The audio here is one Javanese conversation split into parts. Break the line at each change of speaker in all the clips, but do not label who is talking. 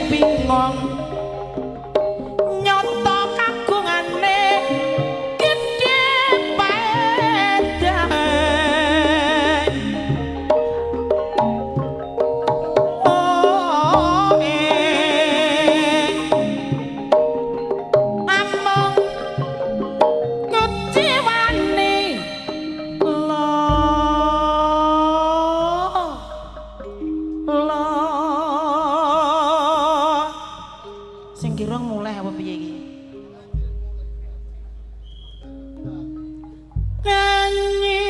Bingung nyoto kagungane gedhe paedahe. Oh, eh. Among keciwane lo lo sing kirang mulih apa piye iki? Nyanyi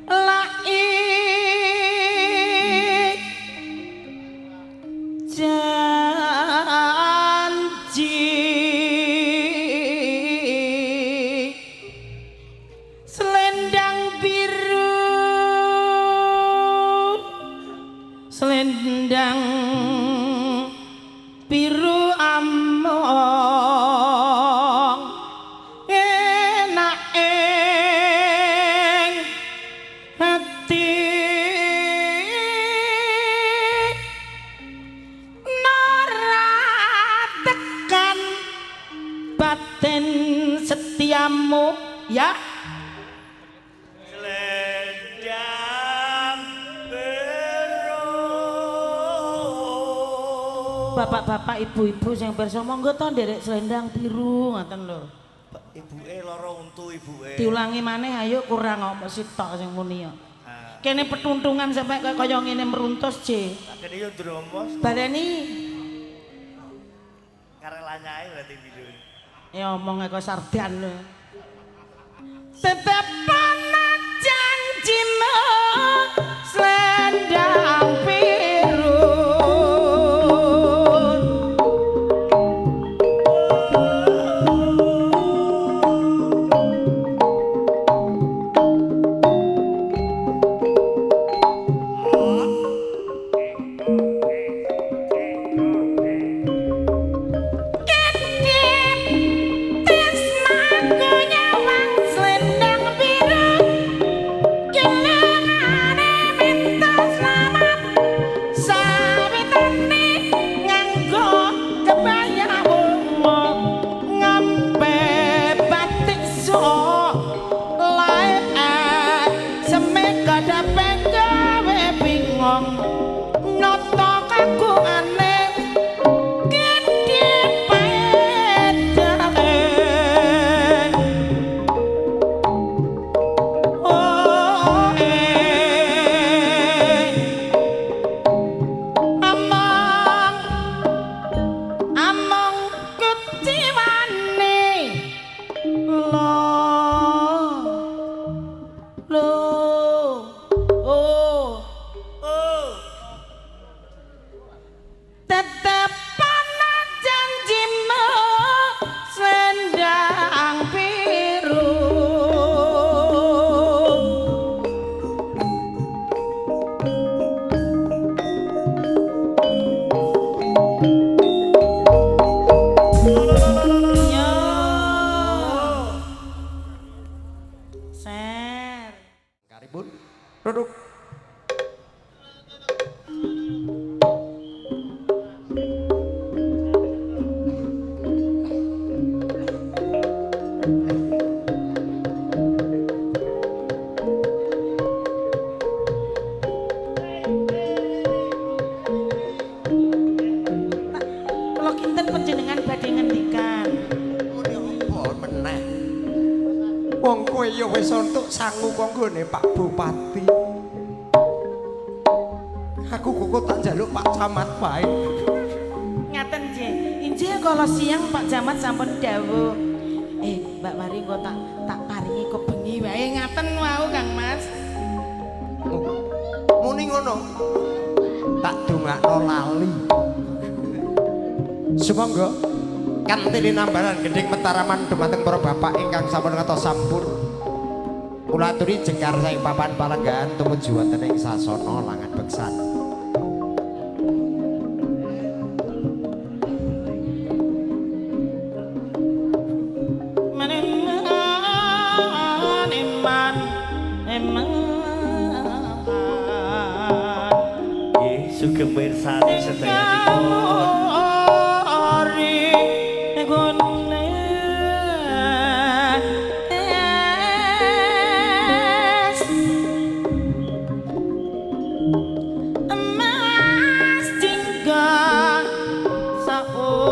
lai janji selendang biru, selendang biru among enak ing hati nora tekan batin setiamu ya.
Selendang biru.
Bapak-bapak, ibu-ibu sing pirsa monggo to nderek selendang biru ngoten lho.
Ibuke lara untu ibuke.
Diulangi maneh ayo, kurang kok sitok sing muni yo.
Ah.
Kene petuntungan sampai kaya ngene meruntus, J.
Kene yo dromos.
Baleni.
Karek lanyae berarti biru.
Ya omong kaya sardan lho. Tetep ana janjimu selendang biru. Kedip tresnaku nyawang selendang biru, kenangane minta selamat sawitane nganggo kebaya wungu ngampe batik so lae semeka dape gawe bingung noto kagungane gedhe paedahe. Oh, eh. Among among keciwane lo lo oh.
Oh.
Tetep ana janjimu selendang biru. Yo. Ser.
Karipun duduk.
Kula kinten panjenengan badhe ngendikan.
Muni apa meneh? Wong kowe ya wis entuk sangu kanggone Pak Bupati. Aku kok tak njaluk Pak Camat wae.
Ngaten nggih. Injih kala siang Pak Camat sampun dawuh. Eh, Mbak Mari engko tak tak paringi kebengi wae ngaten wau Kang Mas.
Oh, muni ngono. Tak dongakno lali. Sumangga kanthi linambaran gendhing metaraman dumateng para bapak ingkang sampun ngetos sampur. Kula aturi jengkar saking papan palenggahan tumuju wonten ing sasana langan beksan.
Meneman eman eman.
Sugeng mirsani sedayanipun.
Ari gone emas jingga saupama.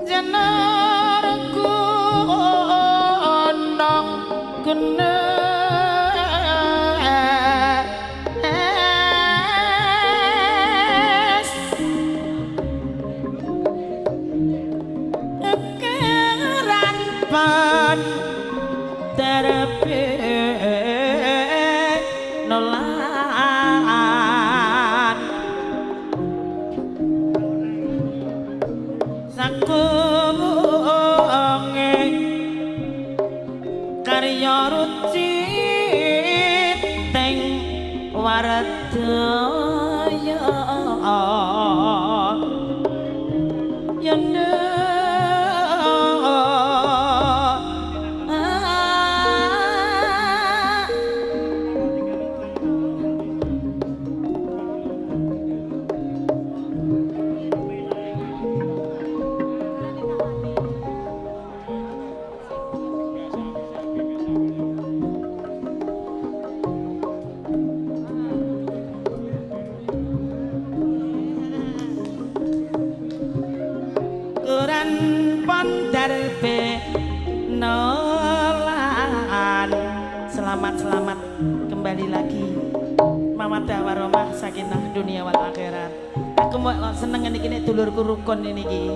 Jenar gunung genes keran pan terpe nolan sakunge karya rucit teng waradaya yanda. Kuran pondarbe nolan. Selamat selamat kembali lagi mawaddah warahmah sakinah dunia wal akhirat. Aku mau seneng ini kini dulurku rukun ini ki.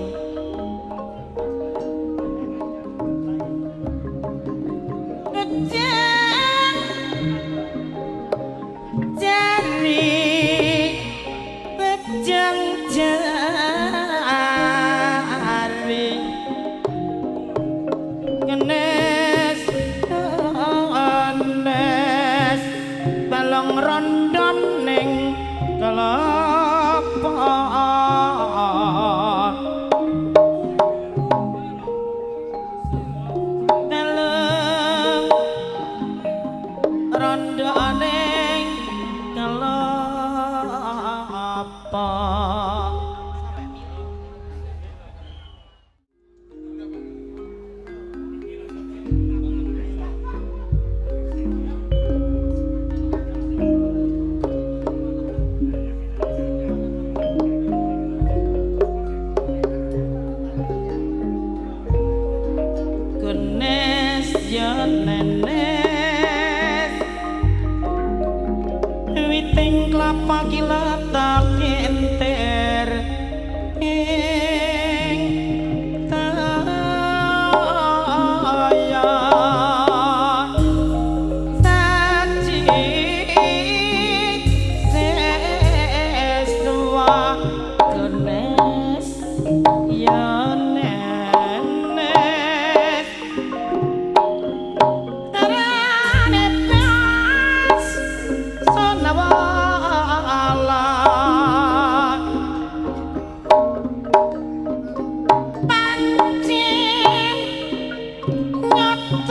Ngejeng jari ngejeng jari ngenes ngenes balong rondon ning kelapa balong rondo ning kelapa. Goodness ya nenes witing klapa kiletak entir ing taya saji seswa. Goodness ya nenes tarane pas sonawala pancen nyoto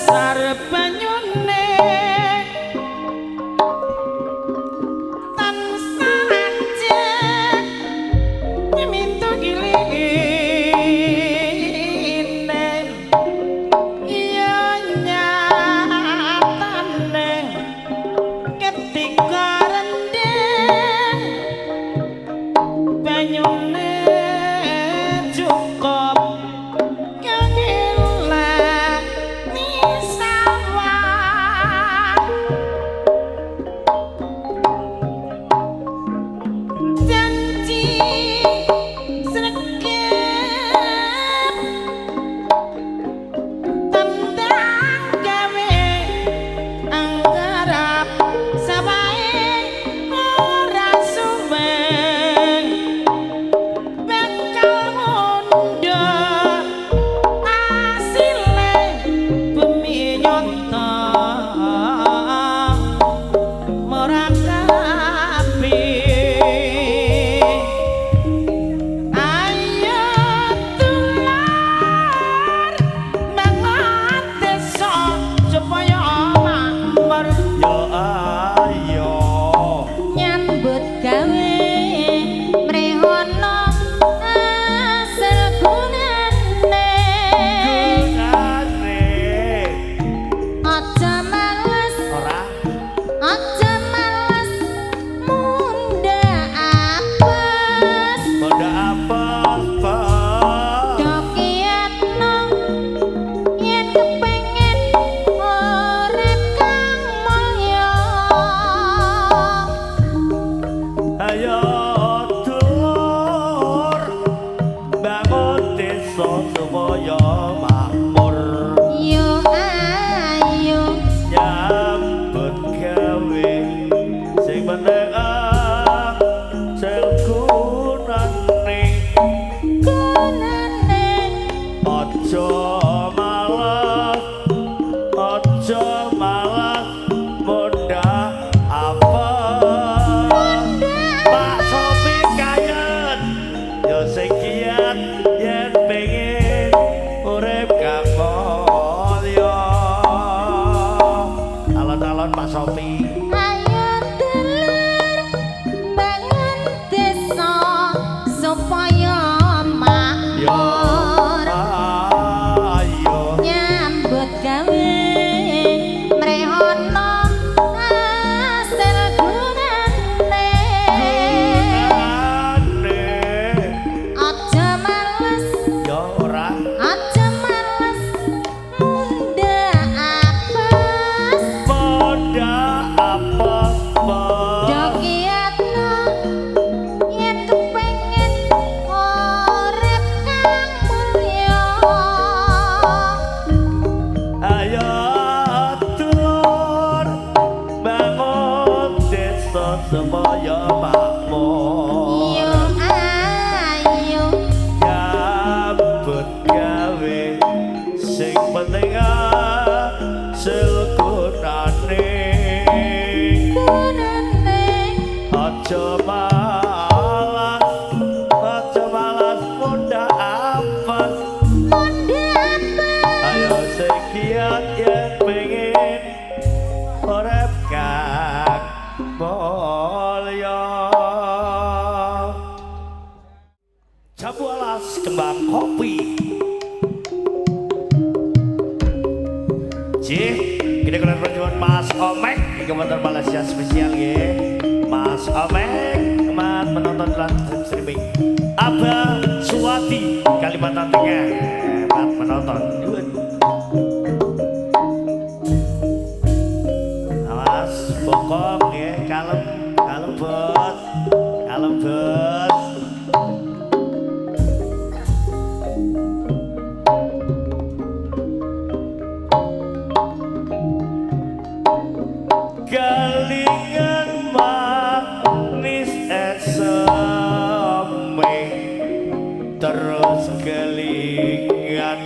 Dasar banyune tansah ajeg mintu giline iya nyatane ketika rendeng banyune cukup kangilani sawah janji sregep tendang gawe anggarap sawahe ora suwe bakal mundhak asile bumi nyata merakapi. Ayo dulur bangun desa supaya makmur.
Yo ayo
Nyambut gawe mrehono asil gunane.
Gunane.
Aja males,
Ora.
aja males munda apes.
Munda apes, Pak.
Do kiyatno yen kepengin urip kang mulya.
Ayo dulur bangun desa supaya makmur.
Yo ayo
Nyambut gawe sing penting asil gunane.
Gunane.
Aja malas, aja malas munda apes. Pak Sofi Kayen yo sing kiat yen pengen urip kang mulya. Alon-alon Pak Sofi.
Ayo dulur bangun desa supaya
Yo
makmur.
Ayo
Nyambut gawe mrehono asil gunane.
Gunane.
Aja males,
Yo ora.
Aja males munda apes.
Munda apes.
Do kiyatno yen kepengin urip kang mulya.
Ayo dulur bangun desa supaya makmur.
Yo ayo
Nyambut gawe sing penting asil gunane.
Gunane.
Aja malas, aja malas munda apes.
Munda apes.
Ayo sing kiat yen pengen urip kang mulya. Jambu alas kembang kopi. Cih, kita kalian perjuangan Mas Omek di wonten Malaysia spesial nggih. Mas Omek, selamat menonton live streaming. Abah Suwati, Kalimantan Tengah. Selamat menonton. Nyuwun. Awas, bokong nggih, kalem, kalem bos. Kalem bos. Kelingan manis eseme terus kelingan.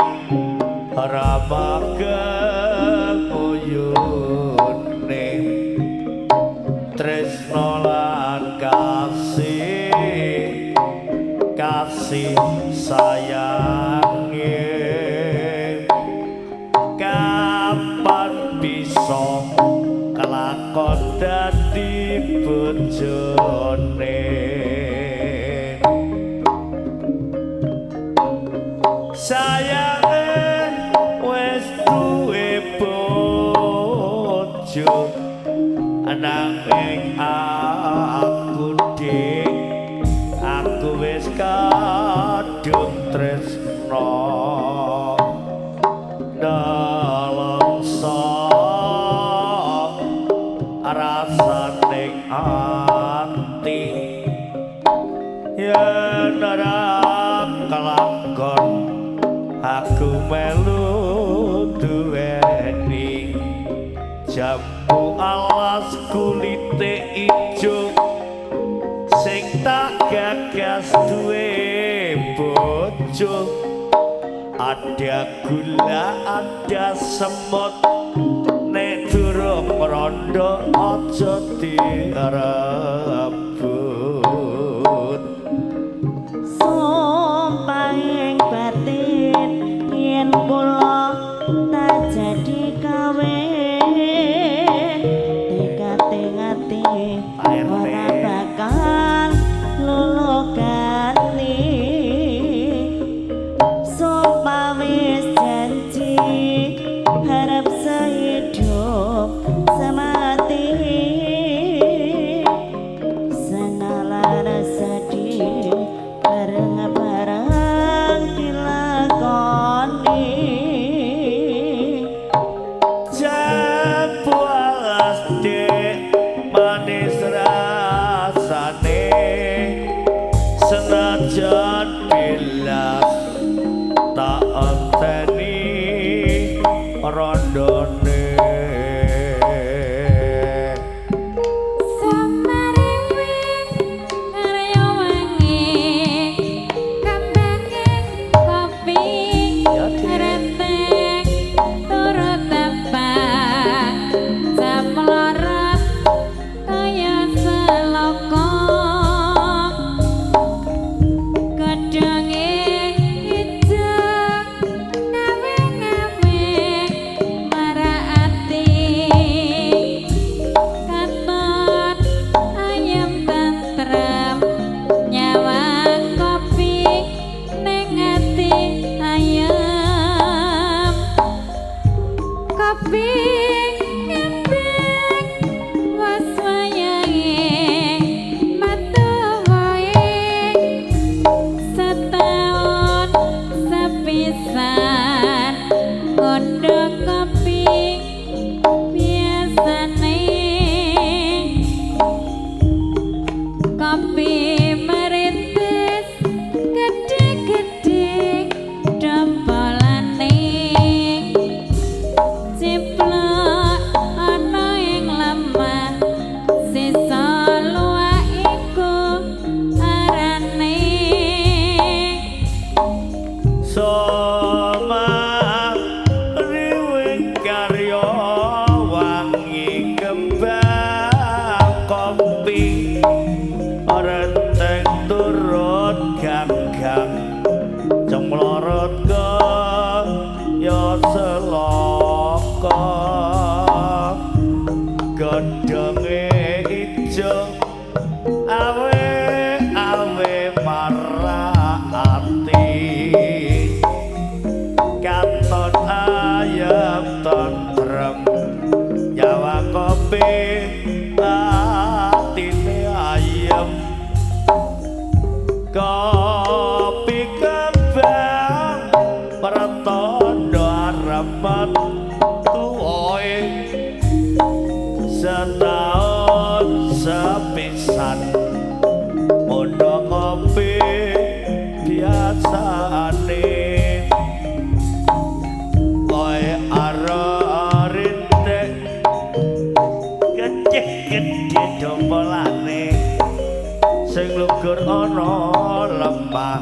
Kelakon dadi bojone. Sayange wis duwe bojo, nanging aku dik, aku wis kadung tresno nelongso rasane ati yen ora kelakon aku melu duweni jambu alas kulite ijo sing tak gagas duwe bojo. Ada gula ada semut nek durung rondo aja direbut.
Sumpahing batin yen kula tak jadi kawin, tekate ati ora bakal lulukani. Sumpah wis janji harap sehidup semati, senang sedih bareng-bareng dilakoni.
Jambu alas dek manis rasane, senajan bilas tak enteni rondone.
Samariwing karya wangi kambange kopi rentek turut tebak jamlorot kaya seloko godhonge ijo ngawe-ngawe marak ati katon ayem tentrem nyawang kopi ning ati ayem kopi ngembang was wayahe metu wae setaun sepisan ngondong kopi biasane kopi merintis gedhe-gedhe dompolane ciplok ana ing lemah sisa luwak iku arane.
Soma riwing karya wangi kembang kopi renteng turut gagang cemlorot kaya selaka godhonge ijo awe awe marak ati katon ayem tentrem nyawa kopi atine ayem kopi kembang pertanda arepat tuwoe setahun sepisan mondok kopi biasane koe arep gede-gede dompolane sing lugur ana lemah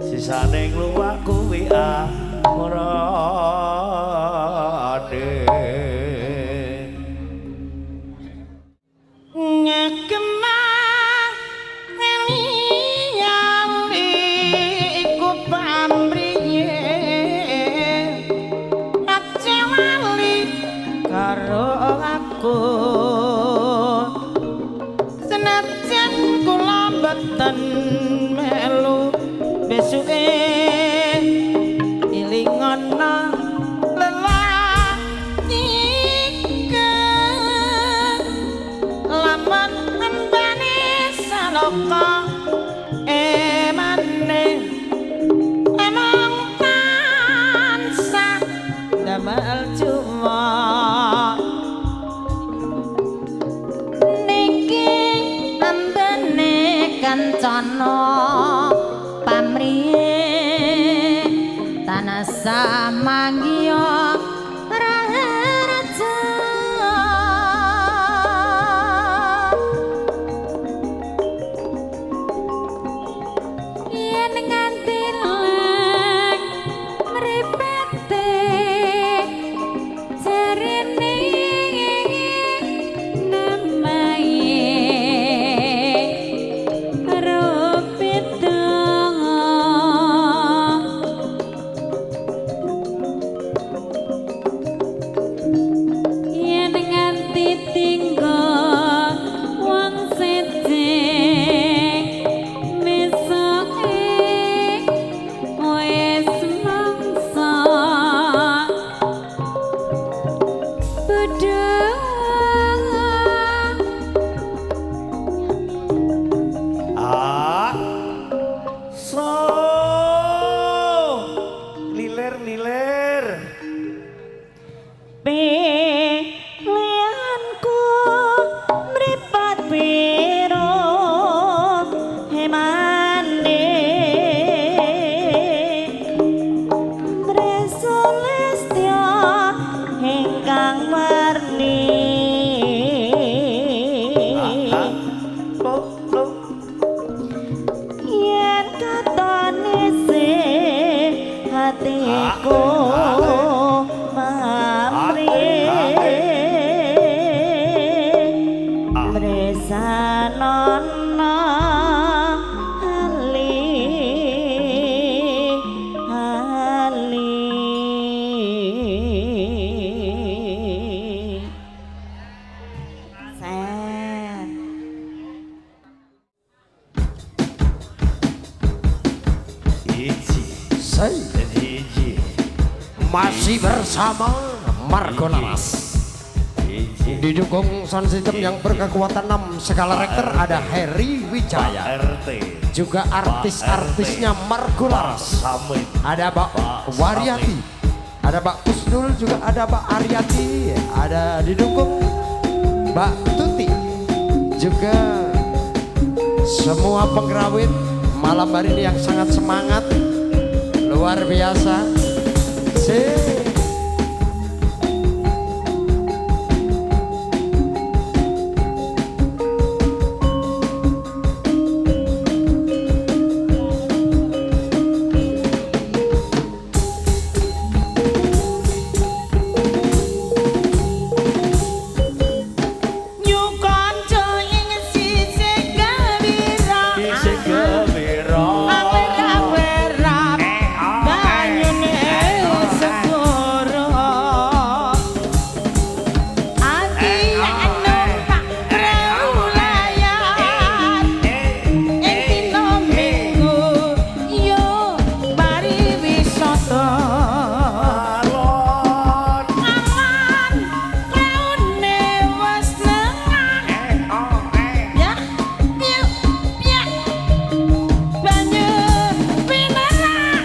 sisane ngluwak kuwi amrane.
Ngegemah ngeliyane iku pamriye aja wali karo aku. Damel cuma
Niki ambene kancana pamriye tanah samangya raharja. Yen nganti lang mripate jarene namae Rupita. Yen nganti tinggal wong sejeng mesoke wis mangsa bodho.
Ah. So. Lilir lilir.
Pilihanku mripat biru hemane Mresulistya ingkang warni.
Ah, ah. Lo lo.
Yen katone se hatiku pamrih mresanono ali ali. Sen.
Iji.
Sei.
Iji.
Masih bersama Margo Laras.
Iji.
Didukung sound system yang berkekuatan 6 skala Richter ada Heri Wijaya.
RT.
Juga artis-artisnya Margo Laras.
Samit.
Ada Mbak
Pak
Waryati, ada Mbak Kusnul, juga ada Mbak Aryati, ada didukung Mbak Tuti, juga semua pengrawit malam hari ini yang sangat semangat, luar biasa. Si.
Nyukonco ing sisih gembira.
Isih gembira.
Awer-aweran banyune segara. Ati numpak prau layar ing dina Minggu yo pariwisata.
Alon.
Aman praune wis nengah. Ya, piu, piak. Banyu pinerak,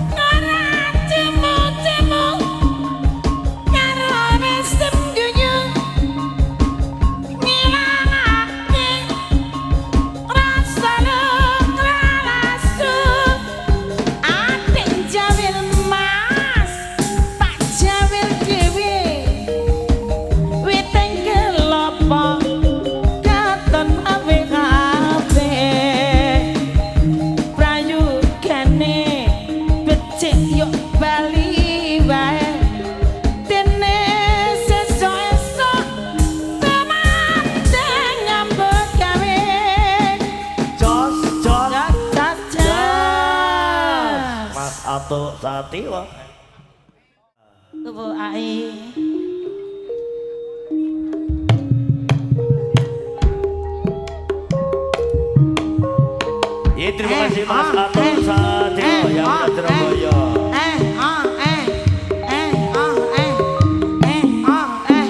ora jemu-jemu. Karo mesem guyu, ngilangake rasa lukrasu. Atik jawil mas, tak jawil dhewe. Witeng kelopo katon awe kabeh. Prayugane becik yuk bali wae. Dene sesuk esuk tumandang nyambut gawe.
Jos jos.
Jos jos.
Mas Ato Satiwa.
Tubuh ai.
Ya, terima kasih Mas
Eh,
Ato
eh,
Satiwa
eh,
yang
ah,
Surabaya.
Eh, ah, eh, eh, ah, eh, eh, ah, eh,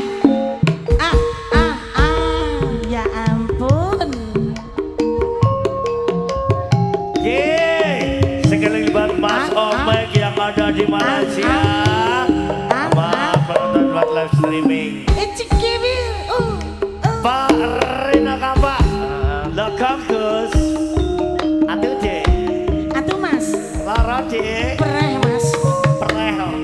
ah, ah, ah, ya ampun.
Yeay, sekali lagi buat Mas
Ah, ah.
Omek yang ada di Malaysia.
Ah,
live streaming.
Ciki
Pak Rina Kamba. Legam Gus. Aduh Dek.
Aduh Mas.
Lara Dek.
Pereh Mas.
Pereh kok.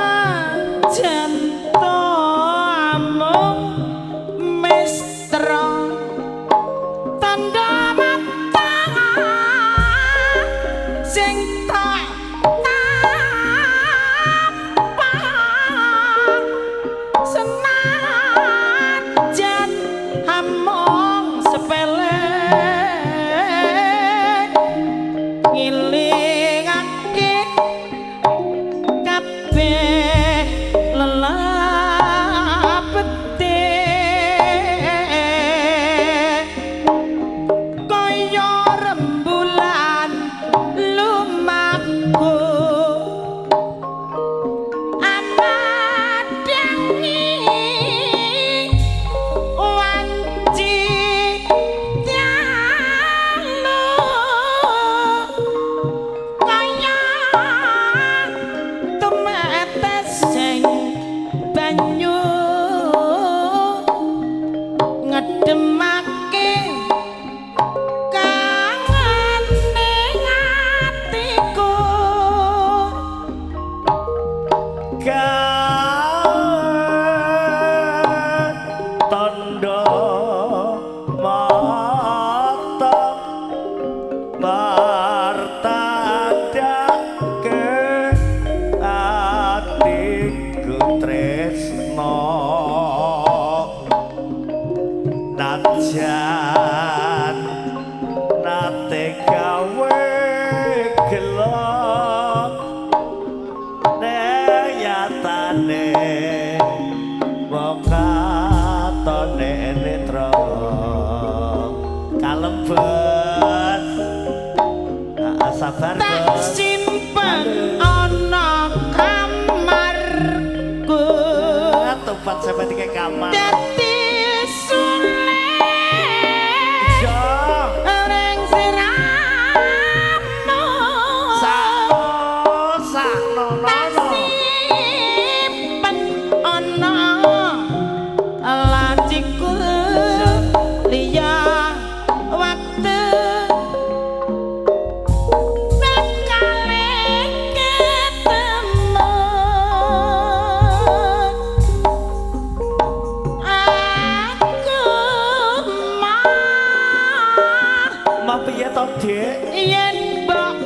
Senajan to amung mestra tanda mata sing tak tampa senajan amung sepele ngilingake kabeh lelapete kaya rembulan lumaku amadhangi wanci dalu kaya tumetes sing banyu ngedemake kangene atiku.
Kan tondo mata martandake atiku tresno najan nate gawe gelo nyatane wong katone netra kalem bos. Ah, sabar
Tak
bos.
simpen ana kamarku
Tobat sampe dike kamar.
Dadi sule
Iya.
ring sirahmu.
Sakno sakno
Tak
nono.
simpen ana laciku liya waktu bakale ketemu aku mah
Mau piye to, Dik?
Yen mbok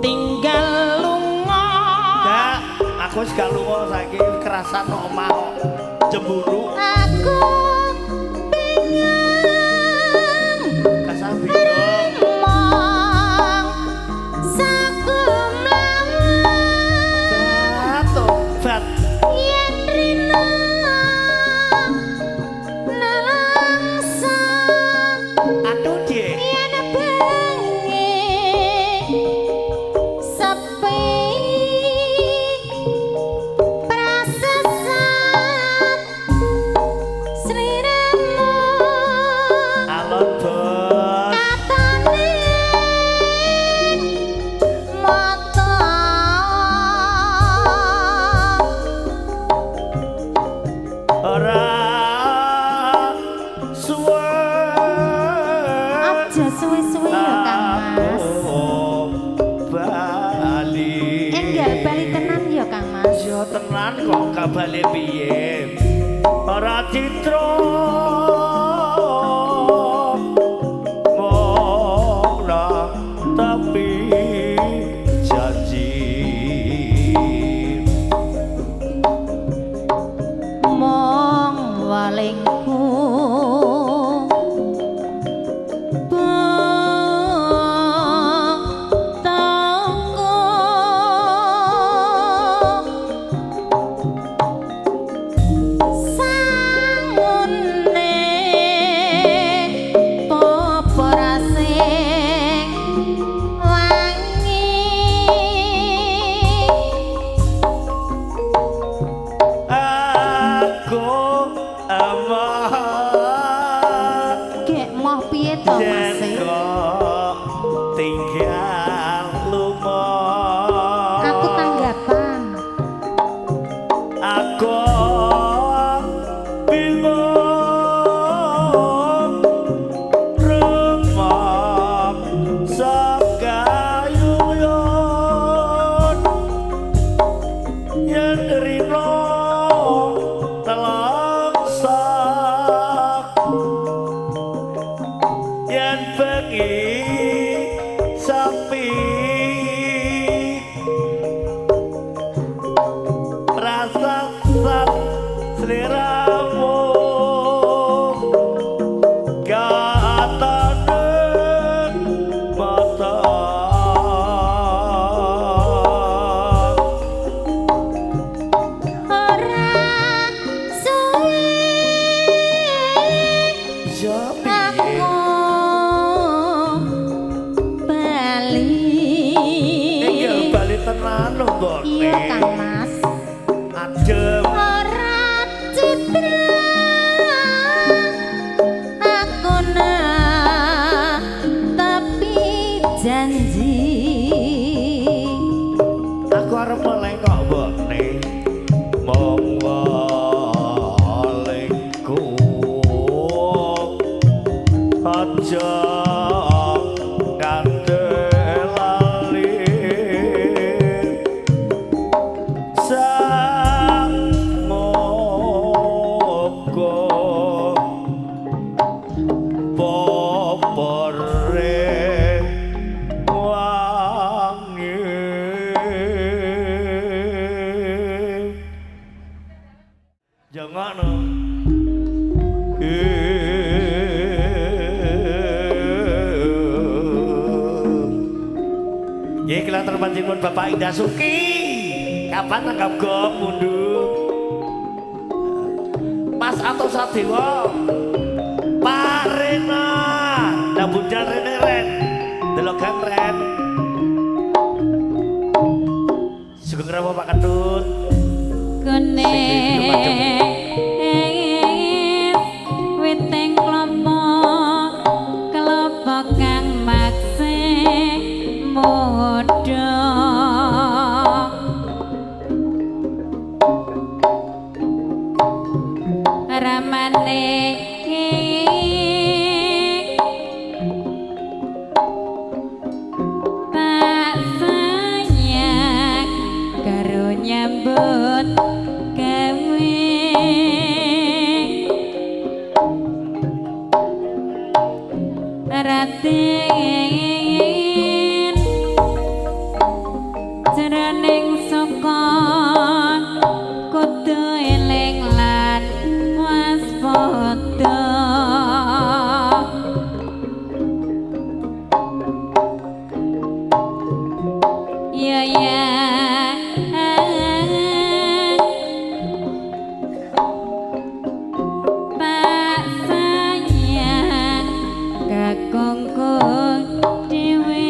tinggal lunga.
Dak, aku wis gak lunga saiki kerasan nang omah kok. Cemburu.
Aku bingung.
Kasar bingung.
Mong sakumlawan.
Tobat.
Yen rina nelangsa.
Aduh, Dik.
Yen bengi sepi prasesat sliramu.
Alon, Bos.
Katane mata.
Ora suwe.
Aja suwe-suwe ya Kang Mas.
Aku bali.
Enggal bali tenan ya Kang Mas.
Ya tenan kok gak bali piye. Ora citra mong tapi janji.
Mong walingku toko sangune. Piye to
Yen
Mas? E?
kok tinggal lunga.
Aku tanggapan.
Aku bingung rumah sakayuyun yen rino nelangsa yen bengi sapi rasa sat sliramu katane mata.
Ora suwe
Ya piye?
aku bali.
Iya bali tenan lho mbok.
Iya Kang Mas.
Adem.
Ora citra aku tapi janji.
Aku arep mulai kok mbokne. Mong walengku aja kate lali samoga popore wangi. Jangan no. Nggih kula panjenengan Bapak Indah Suki. Kapan tanggap gong mundur? Mas Ato Sadewa. Pak Rena. Lah budal rene Ren. Delok gang Ren. Sugeng rawuh Pak Ketut.
Kene witeng klopo klopo kang makse muda ramane tak sayang karo nyambut gawe Raden jroning saka kudu eling lan waspada. Ya ya Pak sayang kakungku dhewe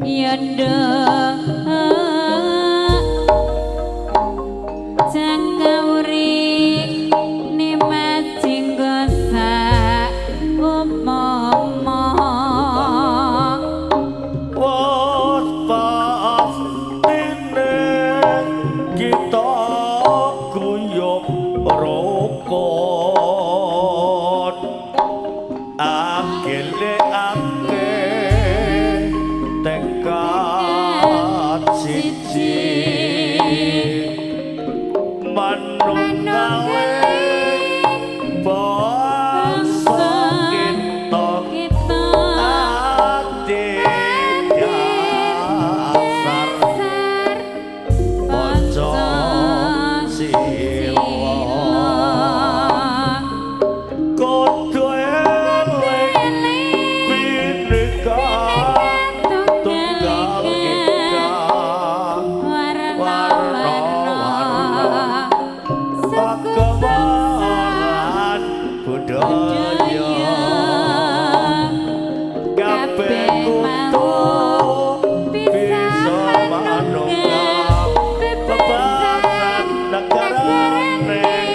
ya nduk jangkauri nimas jinggo sak upama.
Wes pastine kita guyub rukun akile ake tekad siji manunggaling bangsa kita
kita
adhedhasar
dasar
panca sila kudu eling bineka tunggal ika
warna-warna suku bangsa
agama lan budaya kabeh kudu
bisa
bisa
manunggal
manunggal
bebasan
bebasan negarane.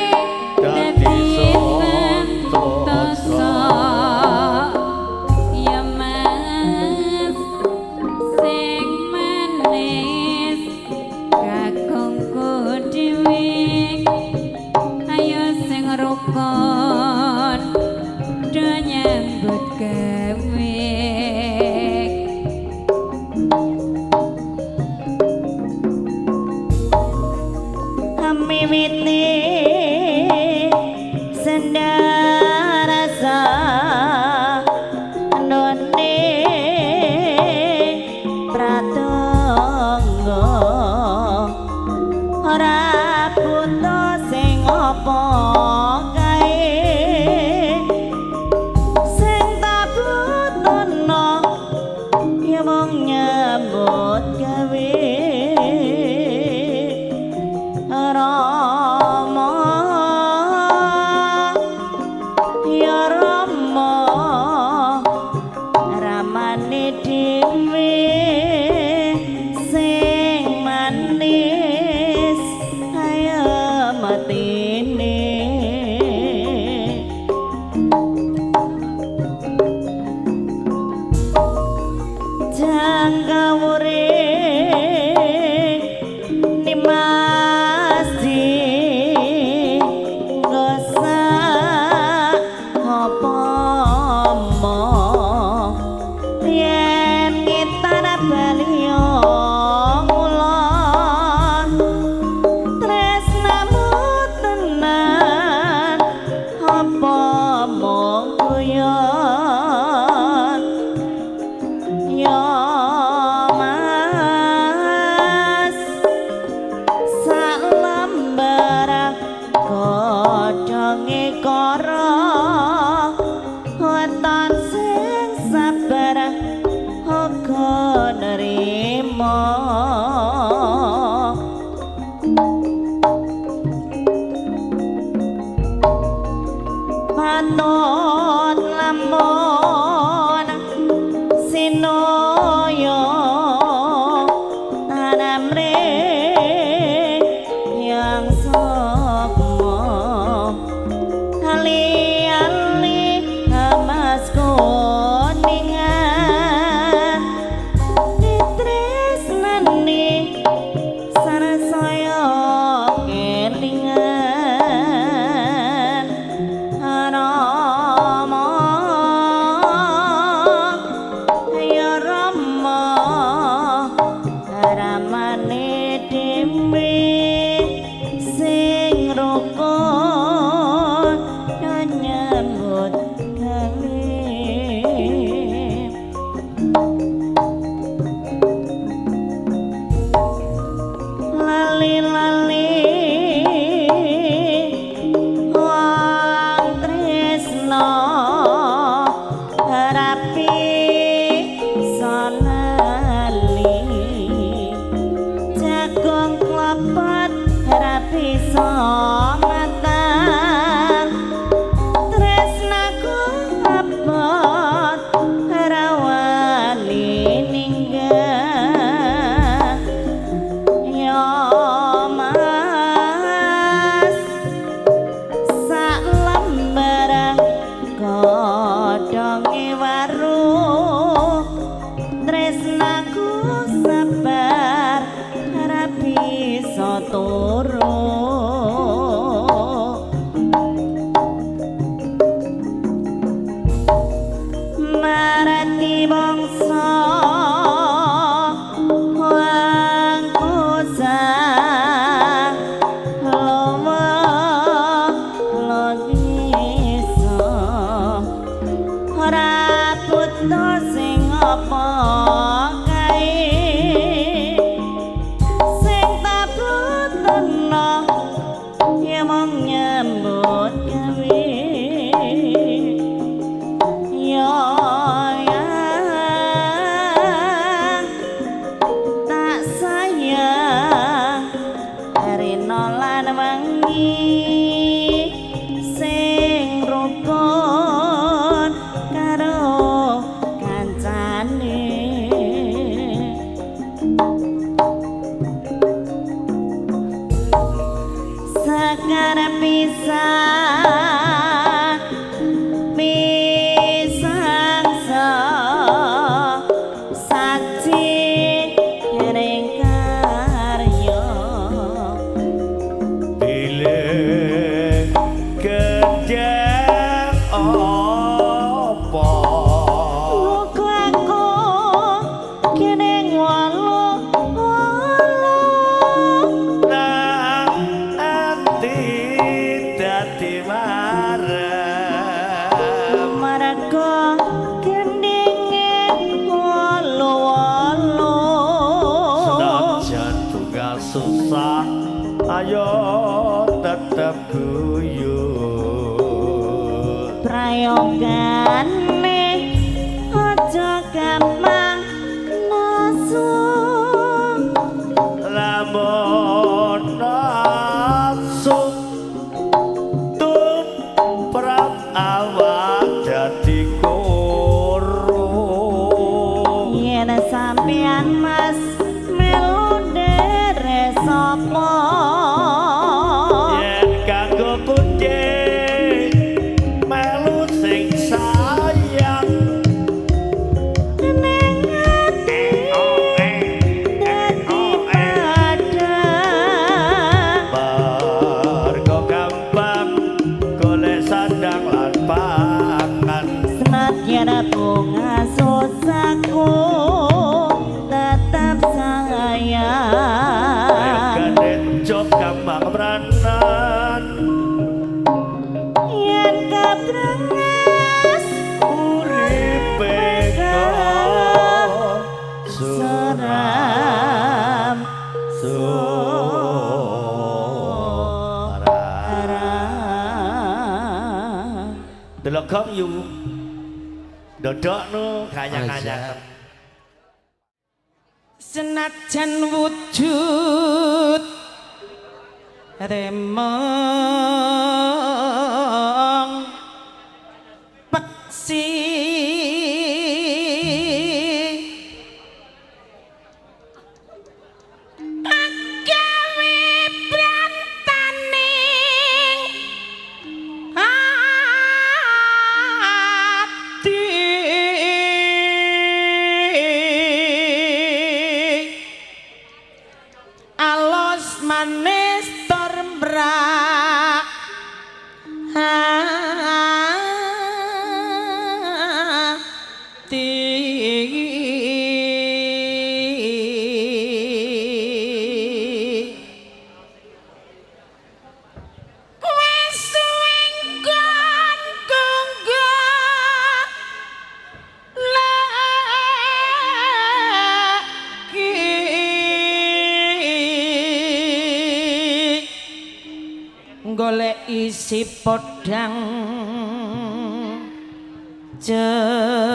rukun do nyambut gawe.
Miwiti sendarasa none pratangga ora buta sing apa kae sing tak butuhno ya mung nyambut gawe. Rama ya Rama ramane dhewe sing manis ayo matine. Jangkawure nimas gosak apa mo yen ngitan bali ngulon tresnamu tenan apa mung guyon ya Mas salambarang godhonge kara weton sing sabar uga nerima. Patut lamun sinoyo tanamre yang sokmo ali-ali emas kuningan ditresnani sarasaya kelingan. Rama
Guyur.
Prayogane aja gampang nesu.
Lamun asu tumrap awak dadi kuru.
Yen sampean Mas melu ndere sapa?
Yen kanggo kucing melu sing sayang.
Ning ati dadi padhang.
Mergo gampang golek sandang lan pangan.
Senadyan bunga susahku tetap sayang.
Prayogane aja gampang mranan.
Yen kabrengas
uripe kok
seram
suara. Delok gong yu. Dodokno kanyang-kanyang.
Senajan wujud remeng peksi agawe brantaning ati alos manis tur mbrak ati. Wis suwe nggon gonggo lagi golek isi podang jenar.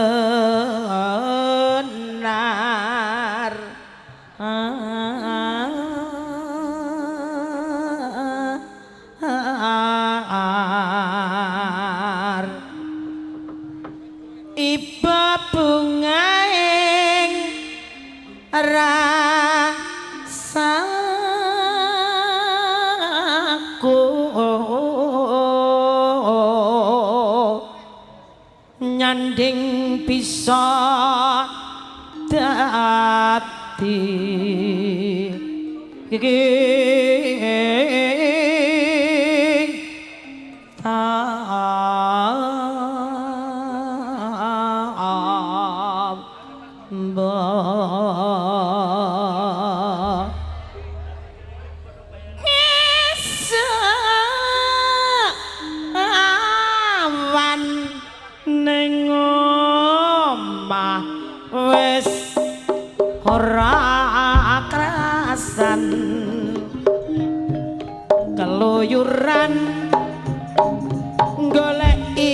Iba bungaing rasaku nyanding bisa dadi iki tambah awan ning omah wis ora krasan keluyuran goleki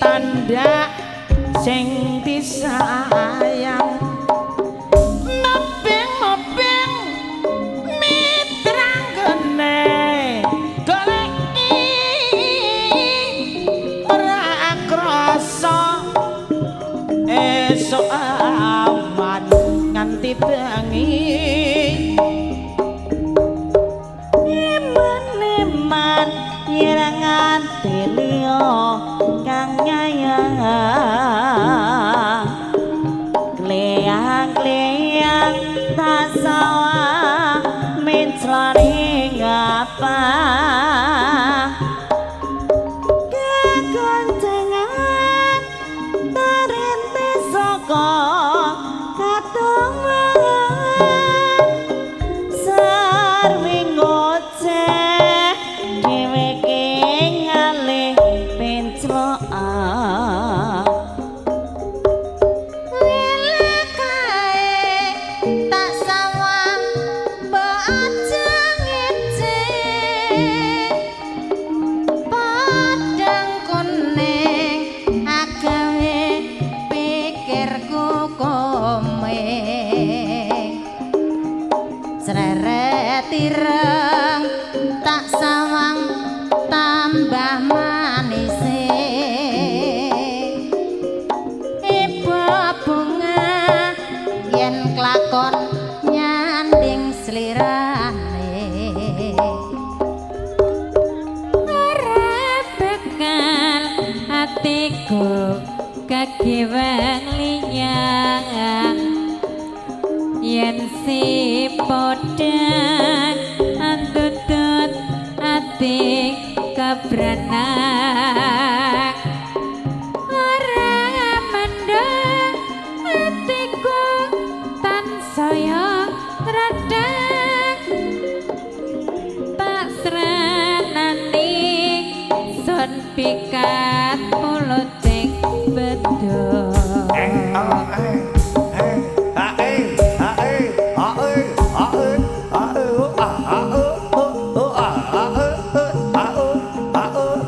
tanda sing disayang mebeng-mebeng mitranggene goleki ora krasa esuk awan nganti bengi
eman-eman nyirangan liya kang nyayang kleyang-kleyang tasawa menclane ngapa kegoncengan tarente saka katongan.
Atiku kakiwang liyang yen si podang andutut ati kabranang ora mendhang atiku tansaya radang tak sranani sun pikat puluting beduk.
Eh, ah, eh, eh, ah, eh, ah, eh, ah, eh, ah, eh, ah, eh, oh, ah, ah, oh, oh, oh, ah, ah, eh, eh, ah, oh, ah, oh,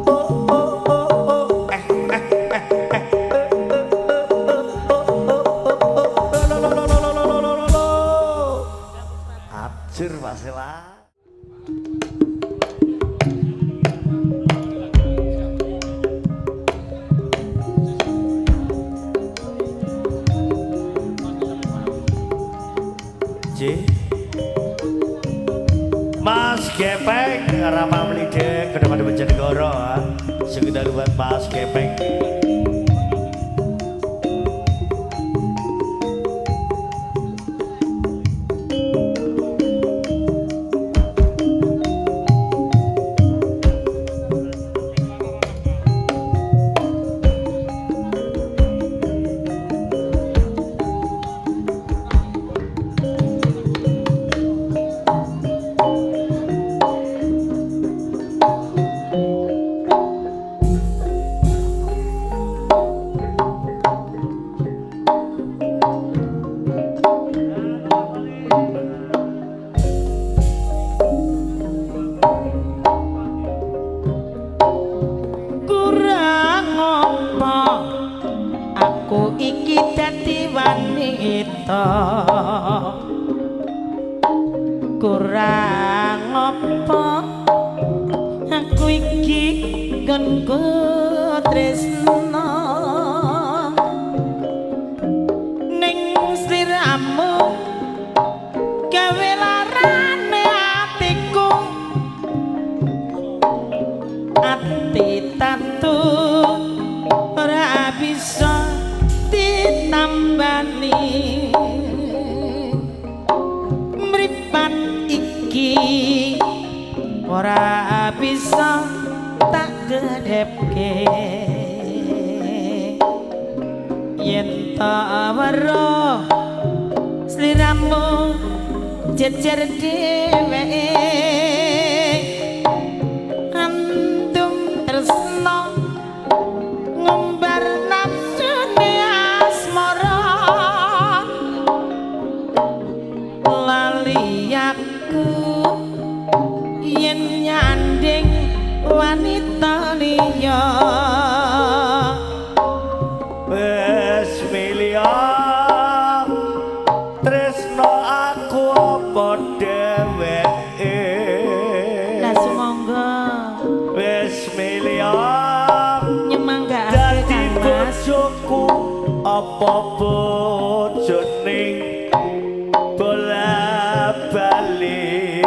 oh, oh, oh, oh, eh, eh, eh, eh, eh, eh, eh, oh, oh, oh, oh, oh, lo, lo, lo, lo, lo, lo, lo, lo, lo. Ajur Pak Sela. J. Mas Gepeng Rama Mlidek Kedepan Bojonegoro ah. Sekedar buat Mas Gepeng.
Kurang apa aku iki dadi wanita, kurang apa aku iki nggonku tresna ning sliramu gawe larane atiku, ati tatu ora bisa ditambani, mripat iki ora bisa tak gedhepke, yen tak weruh sliramu jejer dheweke andum tresna ngumbar nafsune asmara, lali aku yen nyanding wanita liya.
Wis milih tresno aku apa dheweke.
Lah sumangga
Wis milih
nyemanggakake
dadi
Kang Mas.
bojoku apa bojone bola bali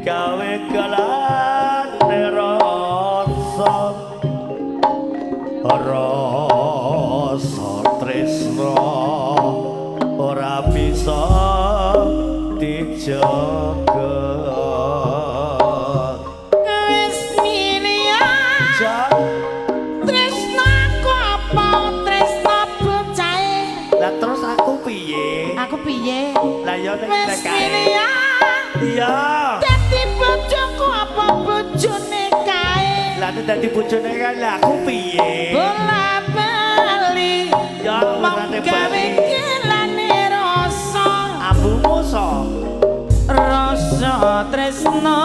gawe galane rasa rasa tresno ora bisa dijaga.
Wis milih tresno aku apa tresno bocahe.
Lah terus aku piye?
Aku piye?
Lah ya nek
Wis
kae.
milih
Iya.
dadi bojoku apa bojone kae.
Lah nek dadi bojone kae lah aku piye?
Bola bali
Ya
mong
ora
gawe
bali.
gelane rasa
Ambumu so.
rasa tresno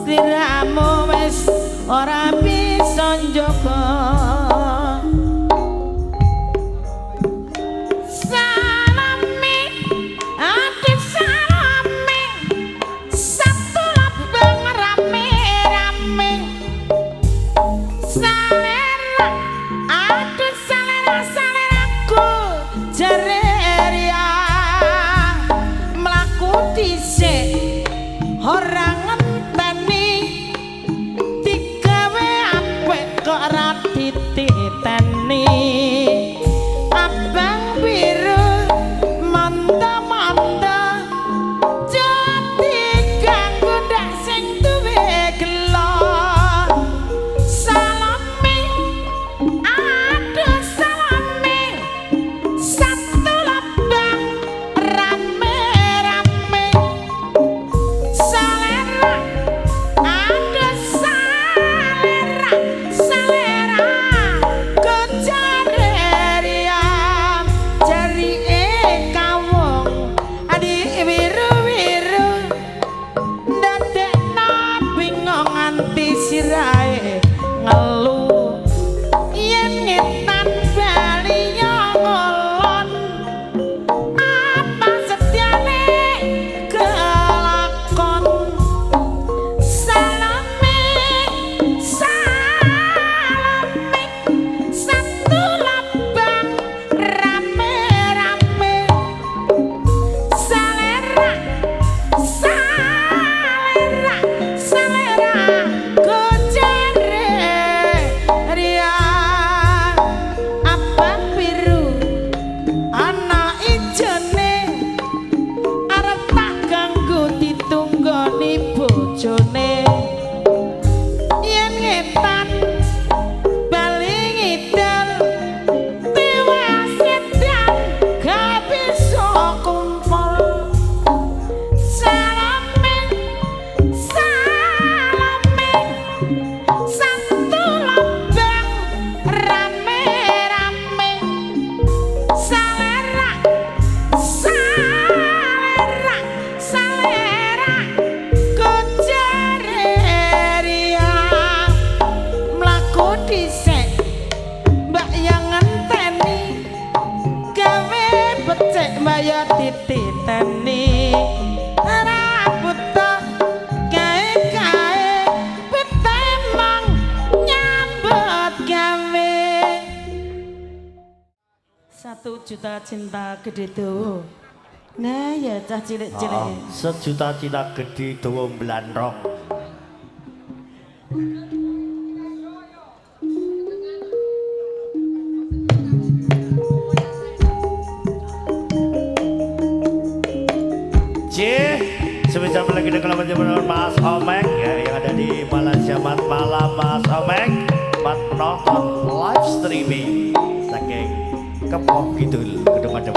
sliramu wis ora bisa njaga. Salami ati salami satu labeng rame rame salera aduh salera saleraku jere ria mlaku dhisik ora ngenteni digawe ngetan bali ngidul tiwas edan gak bisa kumpul. Salame salame satu lubang rame-rame salera salera salera kojareria mlaku dhisik mbak yang ngenteni gawe becik mbaya dititeni ora buta kae-kae betemang nyambut gawe. 1 juta cinta gede dawa. Nah ya cah cilik-cilik.
Sejuta cinta gede dawa mblanrong. C, sebisa lagi dengan teman Mas Omek ya, yang ada di Malaysia. Mat malam Mas Omek, mat menonton live streaming saking Kepoh Kidul Gedung Adem.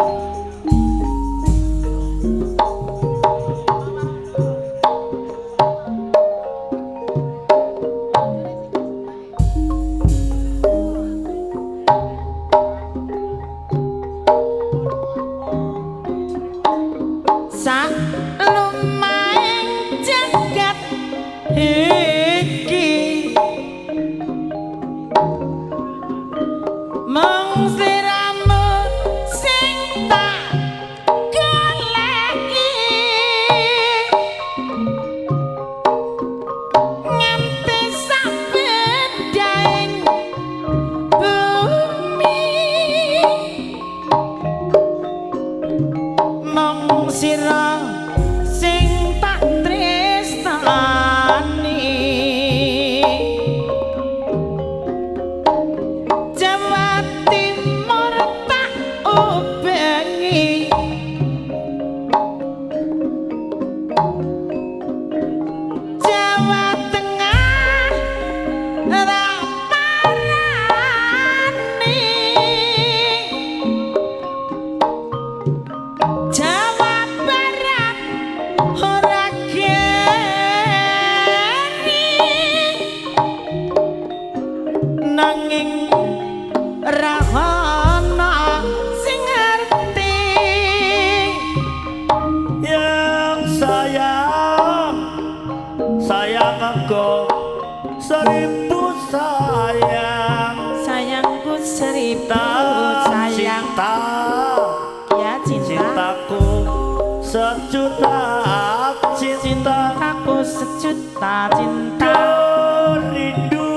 Sak lumaing jagat iki mung sliramu sing tak goleki nganti sabedaing bumi mung sira sing tak tresnani. Jawa Timur tak ubengi Jawa Tengah ra parani Jawa Barat ora keri nanging ra ana sing ngerti.
Yang sayang, sayang aku seribu sayang.
Sayangku seribu sayang
Cinta,
ya cinta
cintaku sejuta cinta.
Cintaku sejuta cinta.
Rindu,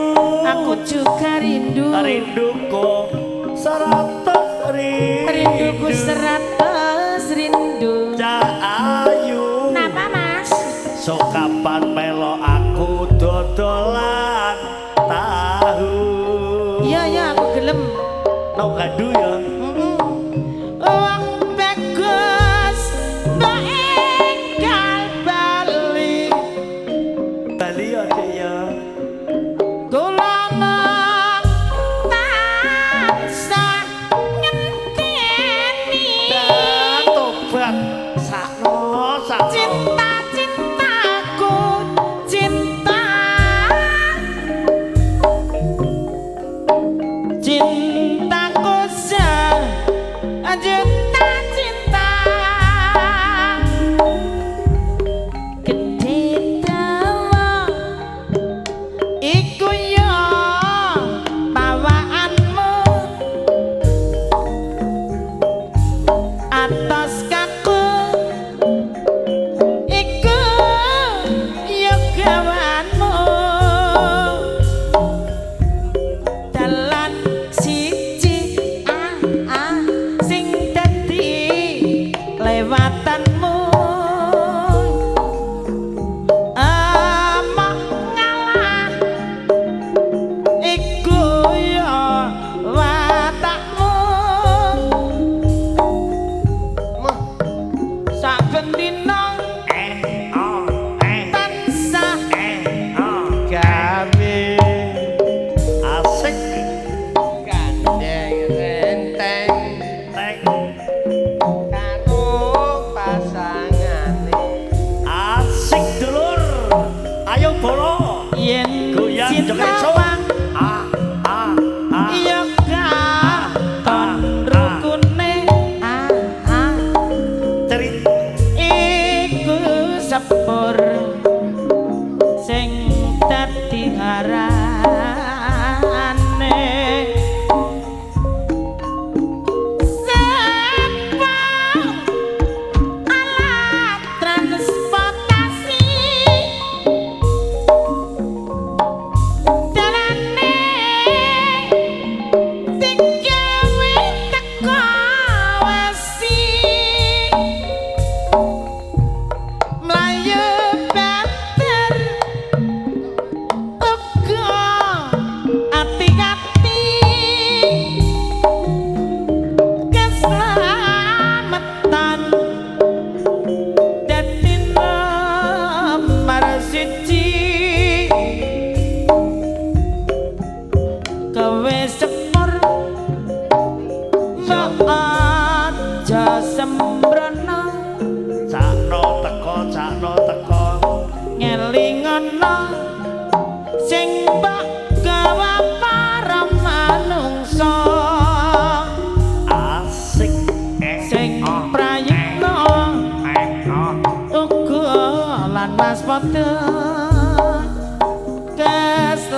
Aku juga rindu.
Rinduku 100 rindu.
Rinduku 100 rindu.
Cah ayu.
Napa Mas?
So kapan melo aku dodolan tahu.
Iya iya aku gelem.
No gadu ya.
Wong bagus mbok enggal bali.
Bali ya Dek ya.
Kula mung tansah ngenteni.
Tobat sakno sakno.
Cinta cintaku cinta cintaku.
Joget iso.
Sinawang
A A A.
iya katon rukune ah ah
Cerit.
Iku sepur sing dadi arane sepur alat transportasi dalane digawe teko wesi mlayu banter uga ati-ati keselamatan dadi nomor siji kowe sepur mbok aja sembrono.
Cakno teko, cakno teko.
Ngelingono sing mbok gawa para manungsa.
Asik. Eh,
Sing
oh,
prayitna
eh, oh.
uga lan waspada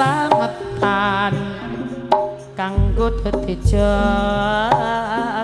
keslametan kang kudu dijaga.